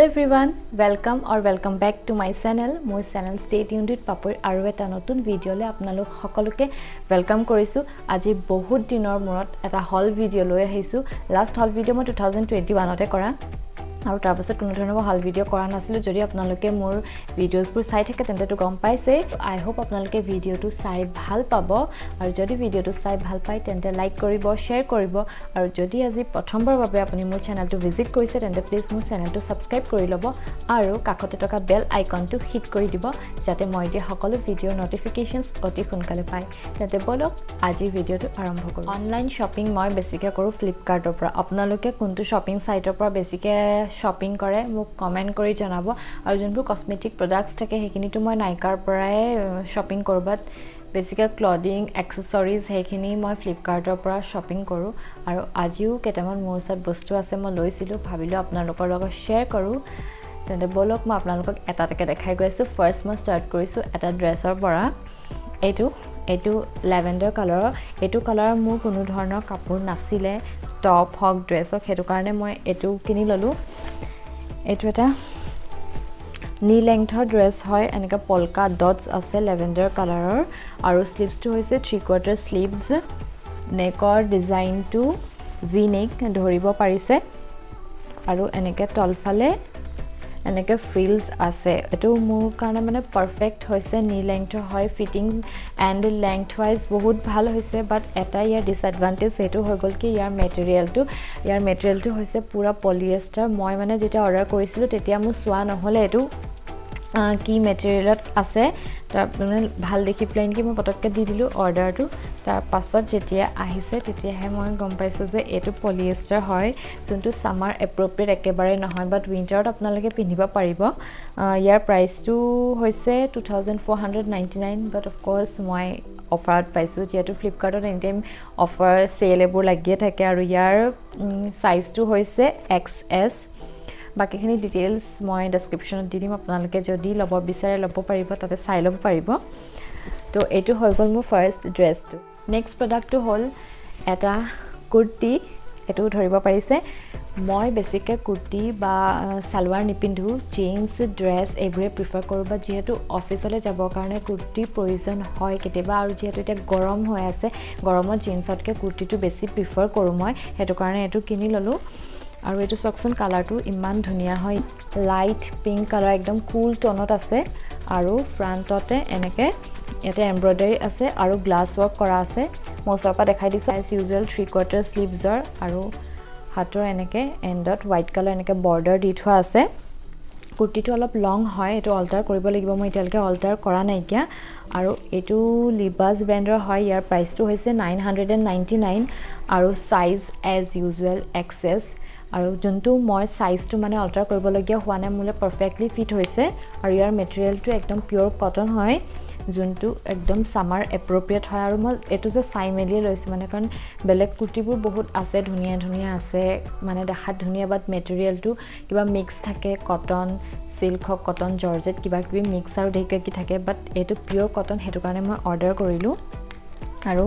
Hello everyone, welcome or welcome back to my channel. মোৰ channel stay tune with পাপৰিৰ আৰু এটা নতুন ভিডিঅ'লৈ আপোনালোক সকলোকে welcome কৰিছোঁ। আজি বহুত দিনৰ মূৰত এটা হল ভিডিঅ' লৈ আহিছোঁ। লাষ্ট হল ভিডিঅ' মই 2021তে কৰা আৰু তাৰপাছত কোনো ধৰণৰ মই হল ভিডিঅ' কৰা নাছিলোঁ। যদি আপোনালোকে মোৰ ভিডিঅ'জবোৰ চাই থাকে, তেন্তেতো গম পাইছেই। আই হোপ আপোনালোকে ভিডিঅ'টো চাই ভাল পাব আৰু যদি ভিডিঅ'টো চাই ভাল পায়, তেন্তে লাইক কৰিব, শ্বেয়াৰ কৰিব আৰু যদি আজি প্ৰথমবাৰৰ বাবে আপুনি মোৰ চেনেলটো ভিজিট কৰিছে, তেন্তে প্লিজ মোৰ চেনেলটো ছাবস্ক্ৰাইব কৰি ল'ব আৰু কাষতে থকা বেল আইকনটো হিট কৰি দিব, যাতে মই দিয়া সকলো ভিডিঅ'ৰ ন'টিফিকেশ্যনছ অতি সোনকালে পায়। তেন্তে ব'লক, আজিৰ ভিডিঅ'টো আৰম্ভ কৰোঁ। অনলাইন শ্বপিং মই বেছিকৈ কৰোঁ ফ্লিপকাৰ্টৰ পৰা। আপোনালোকে কোনটো শ্বপিং ছাইটৰ পৰা বেছিকৈ শ্বপিং কৰে, মোক কমেণ্ট কৰি জনাব। আৰু যোনবোৰ কচমেটিক প্ৰডাক্টছ থাকে, সেইখিনিতো মই নাইকাৰ পৰাই শ্বপিং কৰোঁ, বাট বেছিকৈ ক্লদিং, এক্সেচৰিজ সেইখিনি মই ফ্লিপকাৰ্টৰ পৰা শ্বপিং কৰোঁ। আৰু আজিও কেইটামান মোৰ ওচৰত বস্তু আছে, মই লৈছিলোঁ, ভাবিলোঁ আপোনালোকৰ লগত শ্বেয়াৰ কৰোঁ। তেন্তে ব'লক, মই আপোনালোকক এটা এটাকৈ দেখাই গৈ আছোঁ। ফাৰ্ষ্ট মই ষ্টাৰ্ট কৰিছোঁ এটা ড্ৰেছৰ পৰা। এইটো লেভেণ্ডাৰ কালাৰৰ। এইটো কালাৰৰ মোৰ কোনো ধৰণৰ কাপোৰ নাছিলে, টপ হওক, ড্ৰেছ হওক, সেইটো কাৰণে মই এইটো কিনি ল'লোঁ। এইটো এটা নি লেংথৰ ড্ৰেছ হয়। এনেকৈ পলকা ডটছ আছে লেভেণ্ডাৰ কালাৰৰ আৰু শ্লিভছটো হৈছে থ্ৰী কোৱাৰ্টাৰ শ্লিভছ। নেকৰ ডিজাইনটো ভি নেক, ধৰিব পাৰিছে। আৰু এনেকৈ তলফালে এনেকৈ ফ্ৰিলছ আছে। এইটো মোৰ কাৰণে মানে পাৰফেক্ট হৈছে। নি লেংথৰ হয়, ফিটিং এণ্ড লেংথ ৱাইজ বহুত ভাল হৈছে। বাট এটা ইয়াৰ ডিছএডভান্টেজ সেইটো হৈ গ'ল কি ইয়াৰ মেটেৰিয়েলটো হৈছে পূৰা পলিয়েষ্টাৰ। মই মানে যেতিয়া অৰ্ডাৰ কৰিছিলোঁ, তেতিয়া মোৰ চোৱা নহ'লে এইটো কি মেটেৰিয়েলত আছে। তাৰ মানে ভাল দেখি পেলাই নেকি মই পটককৈ দি দিলোঁ অৰ্ডাৰটো। তাৰ পাছত যেতিয়া আহিছে, তেতিয়াহে মই গম পাইছোঁ যে এইটো পলিয়েষ্টাৰ হয়, যোনটো ছামাৰ এপ্ৰ'প্ৰিয়েট একেবাৰে নহয়, বাট উইণ্টাৰত আপোনালোকে পিন্ধিব পাৰিব। ইয়াৰ প্ৰাইচটো হৈছে 2499, but of course মই অফাৰত পাইছোঁ, যিহেতু ফ্লিপকাৰ্টত এনি টাইম অফাৰ, চেল এইবোৰ লাগিয়ে থাকে। আৰু ইয়াৰ চাইজটো হৈছে এক্স এছ। বাকীখিনি ডিটেইলছ মই ডেছক্ৰিপশ্যনত দি দিম। আপোনালোকে যদি ল'ব বিচাৰে, ল'ব পাৰিব, তাতে চাই ল'ব পাৰিব। তো এইটো হৈ গ'ল মোৰ ফাৰ্ষ্ট ড্ৰেছটো। নেক্সট প্ৰডাক্টটো হ'ল এটা কুৰ্তি। এইটো ধৰিব পাৰিছে, মই বেছিকৈ কুৰ্তি বা ছালৱাৰ নিপিন্ধোঁ, জিন্স, ড্ৰেছ এইবোৰে প্ৰিফাৰ কৰোঁ। বা যিহেতু অফিচলৈ যাবৰ কাৰণে কুৰ্তিৰ প্ৰয়োজন হয় কেতিয়াবা আৰু যিহেতু এতিয়া গৰম হৈ আছে, গৰমত জিন্সতকৈ কুৰ্তিটো বেছি প্ৰিফাৰ কৰোঁ মই, সেইটো কাৰণে এইটো কিনি ল'লোঁ। আৰু এইটো চাওকচোন, কালাৰটো ইমান ধুনীয়া হয়, লাইট পিংক কালাৰ, একদম কুল টনত আছে। আৰু ফ্ৰণ্টতে এনেকৈ ইয়াতে এম্ব্ৰইডাৰী আছে আৰু গ্লাছ ৱৰ্ক কৰা আছে। মই ওচৰৰ পৰা দেখাই দিছোঁ। এজ ইউজুৱেল থ্ৰী কোৱাৰ্টাৰ শ্লিভছৰ আৰু হাতৰ এনেকৈ এণ্ডত হোৱাইট কালাৰ এনেকৈ বৰ্ডাৰ দি থোৱা আছে। কুৰ্তিটো অলপ লং হয়, এইটো অল্টাৰ কৰিব লাগিব, মই এতিয়ালৈকে অল্টাৰ কৰা নাইকিয়া। আৰু এইটো লিবাছ ব্ৰেণ্ডৰ হয়। ইয়াৰ প্ৰাইচটো হৈছে 999 আৰু চাইজ এজ ইউজুৱেল এক্সেছ। আৰু যোনটো মই চাইজটো মানে অল্টাৰ কৰিবলগীয়া হোৱা নাই, মোলৈ পাৰফেক্টলি ফিট হৈছে। আৰু ইয়াৰ মেটেৰিয়েলটো একদম পিয়'ৰ কটন হয়, যোনটো একদম ছামাৰ এপ্ৰ'প্ৰিয়েট হয়। আৰু মই এইটো যে চাই মেলিয়ে লৈছোঁ মানে, কাৰণ বেলেগ কুৰ্তিবোৰ বহুত আছে, ধুনীয়া ধুনীয়া আছে, মানে দেখাত ধুনীয়া, বাট মেটেৰিয়েলটো কিবা মিক্স থাকে, কটন চিল্ক হওক, কটন জৰ্জেট, কিবা কিবি মিক্স আৰু ঢেৰ কিবা থাকে। বাট এইটো পিয়'ৰ কটন, সেইটো কাৰণে মই অৰ্ডাৰ কৰিলোঁ। আৰু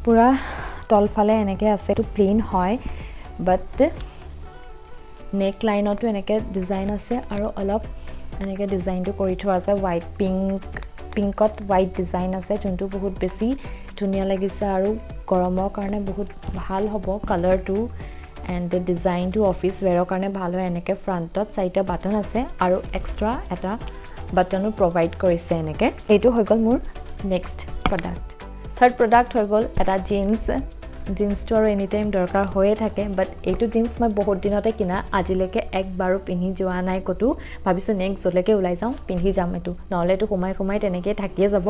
পূৰা তলফালে এনেকৈ আছে। এইটো প্লেইন হয়, বাট নেক লাইনতো এনেকৈ ডিজাইন আছে আৰু অলপ এনেকৈ ডিজাইনটো কৰি থোৱা আছে। হোৱাইট পিংক, পিংকত হোৱাইট ডিজাইন আছে, যোনটো বহুত বেছি ধুনীয়া লাগিছে আৰু গৰমৰ কাৰণে বহুত ভাল হ'ব। কালাৰটো এণ্ড ডিজাইনটো অফিচ ৱেৰৰ কাৰণে ভাল হয়। এনেকৈ ফ্ৰণ্টত চাৰিটা বাটন আছে আৰু এক্সট্ৰা এটা বাটনো প্ৰভাইড কৰিছে এনেকৈ। এইটো হৈ গ'ল মোৰ নেক্সট প্ৰডাক্ট। থাৰ্ড প্ৰডাক্ট হৈ গ'ল এটা জিন্স। জিন্সটো আৰু এনি টাইম দৰকাৰ হৈয়ে থাকে, বাট এইটো জিন্স মই বহুত দিনতে কিনা, আজিলৈকে একবাৰো পিন্ধি যোৱা নাই ক'তো। ভাবিছোঁ নেক্সট য'লৈকে ওলাই যাওঁ, পিন্ধি যাম এইটো, নহ'লে এইটো সোমাই সোমাই তেনেকেই থাকিয়ে যাব।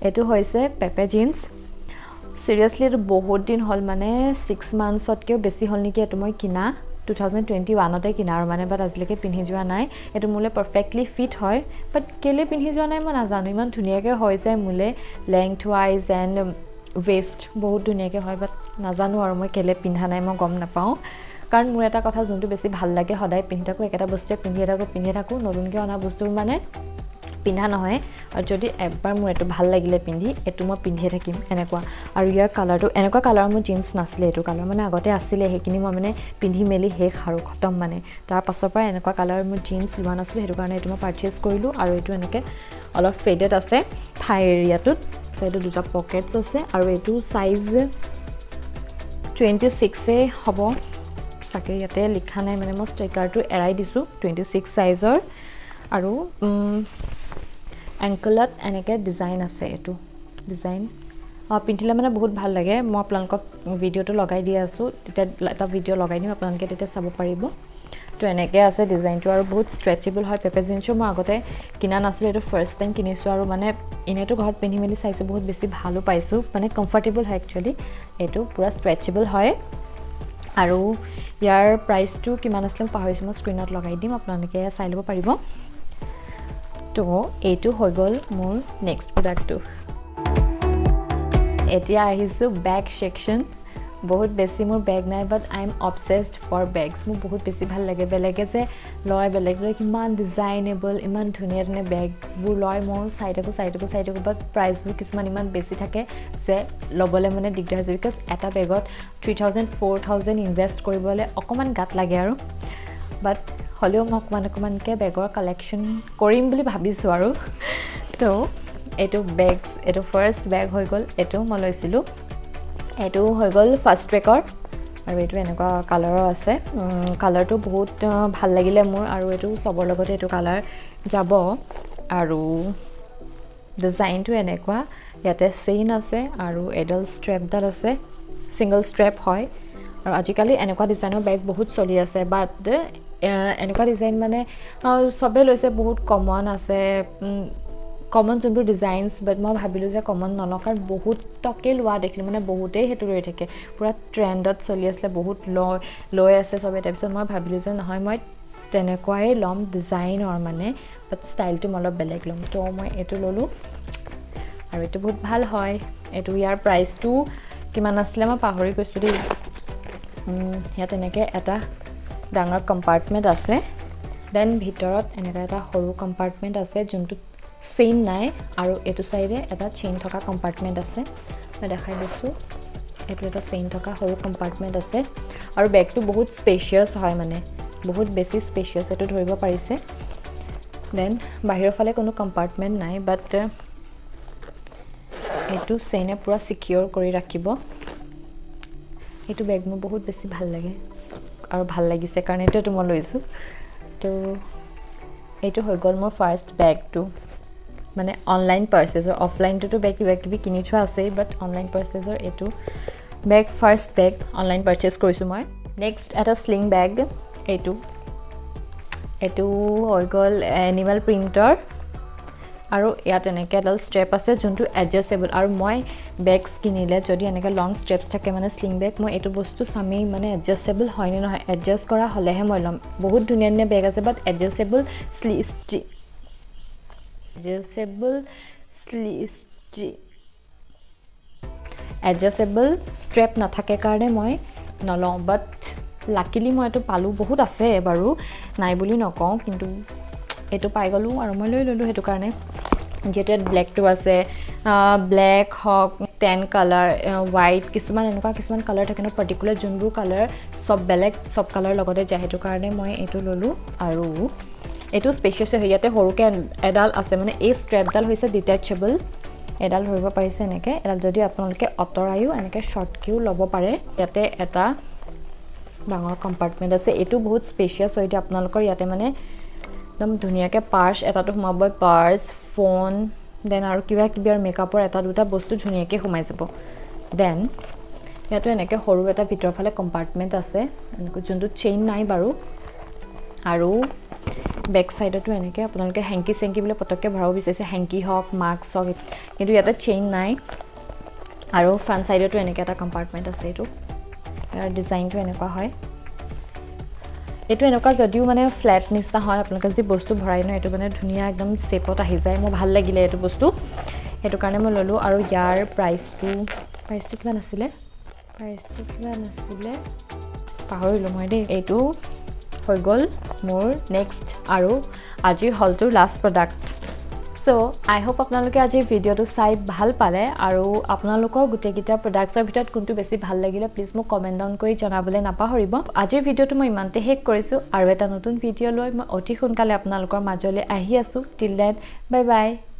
এইটো হৈছে পেপে জিন্স। চিৰিয়াছলি, এইটো বহুত দিন হ'ল, মানে 6 মান্থছতকৈও বেছি হ'ল নেকি এইটো মই কিনা, 2021তে কিনা আৰু মানে, বাট আজিলৈকে পিন্ধি যোৱা নাই। এইটো মোলৈ পাৰফেক্টলি ফিট হয়, বাট কেলৈ পিন্ধি যোৱা নাই মই নাজানো। ইমান ধুনীয়াকৈ হৈ যায় মোলৈ, লেংথ ৱাইজ এণ্ড ৱেষ্ট বহুত ধুনীয়াকৈ হয়, বাট নাজানো আৰু মই কেলৈ পিন্ধা নাই, মই গম নাপাওঁ। কাৰণ মোৰ এটা কথা, যোনটো বেছি ভাল লাগে সদায় পিন্ধি থাকোঁ, একেটা বস্তুৱে পিন্ধিয়ে থাকোঁ, পিন্ধিয়ে থাকোঁ। নতুনকৈ অনা বস্তুৰ মানে পিন্ধা নহয়। আৰু যদি একবাৰ মোৰ এইটো ভাল লাগিলে পিন্ধি, এইটো মই পিন্ধিয়ে থাকিম এনেকুৱা। আৰু ইয়াৰ কালাৰটো, এনেকুৱা কালাৰ মোৰ জিন্স নাছিলে। এইটো কালাৰ মানে আগতে আছিলে, সেইখিনি মই মানে পিন্ধি মেলি শেষ আৰু খতম মানে। তাৰ পাছৰ পৰা এনেকুৱা কালাৰ মোৰ জিন্স লোৱা নাছিলোঁ, সেইটো কাৰণে এইটো মই পাৰচেছ কৰিলোঁ। আৰু এইটো এনেকৈ অলপ ফেডেড আছে থাই এৰিয়াটোত, চাইডত দুটা পকেটছ আছে। আৰু এইটো চাইজ 26েই হ'ব চাগে, ইয়াতে লিখা নাই, মানে মই ষ্টিকাৰটো এৰাই দিছোঁ। 26 চাইজৰ আৰু এংকলত এনেকৈ ডিজাইন আছে। এইটো ডিজাইন পিন্ধিলে মানে বহুত ভাল লাগে। মই আপোনালোকক ভিডিঅ'টো লগাই দি আছোঁ, তেতিয়া এটা ভিডিঅ' লগাই দিম, আপোনালোকে তেতিয়া চাব পাৰিব। তো এনেকৈ আছে ডিজাইনটো আৰু বহুত ষ্ট্ৰেচেবল হয়। পেপে জিন্সো মই আগতে কিনা নাছিলোঁ, এইটো ফাৰ্ষ্ট টাইম কিনিছোঁ। আৰু মানে এনেইতো ঘৰত পিন্ধি মেলি চাইছোঁ, বহুত বেছি ভালো পাইছোঁ, মানে কমফৰ্টেবল হয়। একচুৱেলি এইটো পূৰা ষ্ট্ৰেচেবল হয়। আৰু ইয়াৰ প্ৰাইচটো কিমান আছিলে মই পাহৰিছোঁ, মই স্ক্ৰীণত লগাই দিম, আপোনালোকে চাই ল'ব পাৰিব। তো এইটো হৈ গ'ল মোৰ নেক্সট প্ৰডাক্টটো। এতিয়া আহিছোঁ বেগ ছেকশ্যন। বহুত বেছি মোৰ বেগ নাই, but I am obsessed for bags। মোক বহুত বেছি ভাল লাগে। বেলেগে যে লয়, বেলেগ বেলেগ ইমান ডিজাইনেবল, ইমান ধুনীয়া ধুনীয়া বেগছবোৰ লয়, ময়ো চাই থাকোঁ, চাই থাকোঁ, চাই থাকোঁ, বাট প্ৰাইচবোৰ কিছুমান ইমান বেছি থাকে যে ল'বলৈ মানে দিগদাৰ হৈছে, because এটা বেগত 3000, 4000 invest কৰিবলৈ অকণমান গাত লাগে আৰু। বাট হ'লেও মই অকণমান অকণমানকৈ বেগৰ কালেকশ্যন কৰিম বুলি ভাবিছোঁ। আৰু তো এইটো বেগছ, এইটো ফাৰ্ষ্ট বেগ হৈ গ'ল। এইটো মই লৈছিলোঁ, এইটো হৈ গ'ল ফাৰ্ষ্ট ট্ৰেকৰ। আৰু এইটো এনেকুৱা কালাৰৰ আছে, কালাৰটো বহুত ভাল লাগিলে মোৰ। আৰু এইটো চবৰ লগতে এইটো কালাৰ যাব। আৰু ডিজাইনটো এনেকুৱা, ইয়াতে চেইন আছে আৰু এডাল ষ্ট্ৰেপডাল আছে, ছিংগল ষ্ট্ৰেপ হয়। আৰু আজিকালি এনেকুৱা ডিজাইনৰ বেগ বহুত চলি আছে, বাট এনেকুৱা ডিজাইন মানে চবেই লৈছে, বহুত কমন আছে, কমন যোনবোৰ ডিজাইনছ। বাট মই ভাবিলোঁ যে কমন নলওঁ, কাৰণ বহুতকে লোৱা দেখিলোঁ, মানে বহুতেই সেইটো লৈ থাকে, পূৰা ট্ৰেণ্ডত চলি আছিলে, বহুত লয়, লৈ আছে চবে। তাৰপিছত মই ভাবিলোঁ যে নহয়, মই তেনেকুৱাই ল'ম ডিজাইনৰ মানে, বাট ষ্টাইলটো মই অলপ বেলেগ ল'ম। ত' মই এইটো ল'লোঁ আৰু এইটো বহুত ভাল হয়। এইটো ইয়াৰ প্ৰাইচটো কিমান আছিলে মই পাহৰি গৈছোঁ দেই। ইয়াত এনেকৈ এটা ডাঙৰ কম্পাৰ্টমেণ্ট আছে, then ভিতৰত এনেকৈ এটা সৰু কম্পাৰ্টমেণ্ট আছে যোনটোত চেইন নাই, আৰু এইটো চাইডে এটা চেইন থকা কম্পাৰ্টমেণ্ট আছে। মই দেখাই দিছোঁ, এইটো এটা চেইন থকা সৰু কম্পাৰ্টমেণ্ট আছে। আৰু বেগটো বহুত স্পেচিয়াছ হয়, মানে বহুত বেছি স্পেচিয়াছ, এইটো ধৰিব পাৰিছে। Then বাহিৰৰ ফালে কোনো কম্পাৰ্টমেণ্ট নাই, বাট এইটো চেইনে পূৰা ছিকিয়ৰ কৰি ৰাখিব। এইটো বেগ মোৰ বহুত বেছি ভাল লাগে আৰু ভাল লাগিছে কাৰণে এইটো মই লৈছোঁ। তো এইটো হৈ গ'ল মোৰ ফাৰ্ষ্ট বেগটো, মানে অনলাইন পাৰ্চেজৰ। অফলাইনটোতো বেগ কিবা কিবি কিনি থোৱা আছেই, বাট অনলাইন পাৰ্চেজৰ এইটো বেগ, ফাৰ্ষ্ট বেগ অনলাইন পাৰ্চেজ কৰিছোঁ মই। নেক্সট এটা শ্লিং বেগ। এইটো হৈ গ'ল এনিমেল প্ৰিণ্টৰ আৰু ইয়াত এনেকৈ এডাল ষ্ট্ৰেপ আছে যোনটো এডজাষ্টেবল। আৰু মই বেগছ কিনিলে যদি এনেকৈ লং ষ্ট্ৰেপছ থাকে, মানে শ্লিং বেগ, মই এইটো বস্তু চামেই, মানে এডজাষ্টেবল হয়নে নহয়। এডজাষ্ট কৰা হ'লেহে মই ল'ম। বহুত ধুনীয়া ধুনীয়া বেগ আছে, but adjustable strap নাথাকে কাৰণে মই নলওঁ। বাট লাকিলি মই এইটো পালোঁ। বহুত আছে বাৰু, নাই বুলি নকওঁ, কিন্তু এইটো পাই গ'লোঁ আৰু মই লৈ ল'লোঁ। সেইটো কাৰণে যিহেতু ইয়াত ব্লেকটো আছে, ব্লেক হওক, টেন কালাৰ, হোৱাইট, কিছুমান এনেকুৱা কিছুমান কালাৰ থাকে ন পাৰ্টিকুলাৰ, যোনবোৰ কালাৰ চব বেলেগ চব কালাৰ লগতে যায়, সেইটো কাৰণে মই এইটো ল'লোঁ। আৰু এইটো স্পেচিয়াছ হয়, ইয়াতে সৰুকৈ এডাল আছে, মানে এই ষ্ট্ৰেপডাল হৈছে ডিটেচেবল। এডাল ধৰিব পাৰিছে এনেকৈ, এডাল যদি আপোনালোকে আঁতৰায়ো এনেকৈ শ্বৰ্টকেও ল'ব পাৰে। ইয়াতে এটা ডাঙৰ কম্পাৰ্টমেণ্ট আছে, এইটো বহুত স্পেচিয়াছ হয়। এতিয়া আপোনালোকৰ ইয়াতে মানে একদম ধুনীয়াকৈ পাৰ্চ এটাটো সোমাবই, পাৰ্চ, ফোন, then আৰু কিবা কিবি আৰু মেকআপৰ এটা দুটা বস্তু ধুনীয়াকৈ সোমাই যাব। Then ইয়াতো এনেকৈ সৰু এটা ভিতৰৰ ফালে কম্পাৰ্টমেণ্ট আছে, এনেকৈ যোনটোত চেইন নাই বাৰু। আৰু বেক চাইডতো এনেকৈ আপোনালোকে হেংকি চেংকি বোলে পটককৈ ভৰাব বিচাৰিছে, হেংকি হওক, মাস্ক হওক, কিন্তু ইয়াতে চেইন নাই। আৰু ফ্ৰণ্ট চাইডতো এনেকৈ এটা কম্পাৰ্টমেণ্ট আছে। এইটো ইয়াৰ ডিজাইনটো এনেকুৱা হয়। এইটো এনেকুৱা যদিও মানে ফ্লেট নিচিনা হয়, আপোনালোকে যদি বস্তু ভৰাই ন, এইটো মানে ধুনীয়া একদম শ্বেপত আহি যায়। মোৰ ভাল লাগিলে এইটো বস্তু, সেইটো কাৰণে মই ল'লোঁ। আৰু ইয়াৰ প্ৰাইচটো কিমান আছিলে? প্ৰাইচটো কিমান আছিলে পাহৰিলোঁ মই দেই। এইটো হৈ গ'ল মোৰ নেক্সট আৰু আজিৰ হলটোৰ লাষ্ট প্ৰডাক্ট, চ' আই হোপ আপোনালোকে আজিৰ ভিডিঅ'টো চাই ভাল পালে আৰু আপোনালোকৰ গোটেইকেইটা প্ৰডাক্টছৰ ভিতৰত কোনটো বেছি ভাল লাগিলে, প্লিজ মোক কমেণ্ট ডাউন কৰি জনাবলৈ নাপাহৰিব। আজিৰ ভিডিঅ'টো মই ইমানতে শেষ কৰিছোঁ আৰু এটা নতুন ভিডিঅ' লৈ মই অতি সোনকালে আপোনালোকৰ মাজলৈ আহি আছোঁ। Till then, bye bye.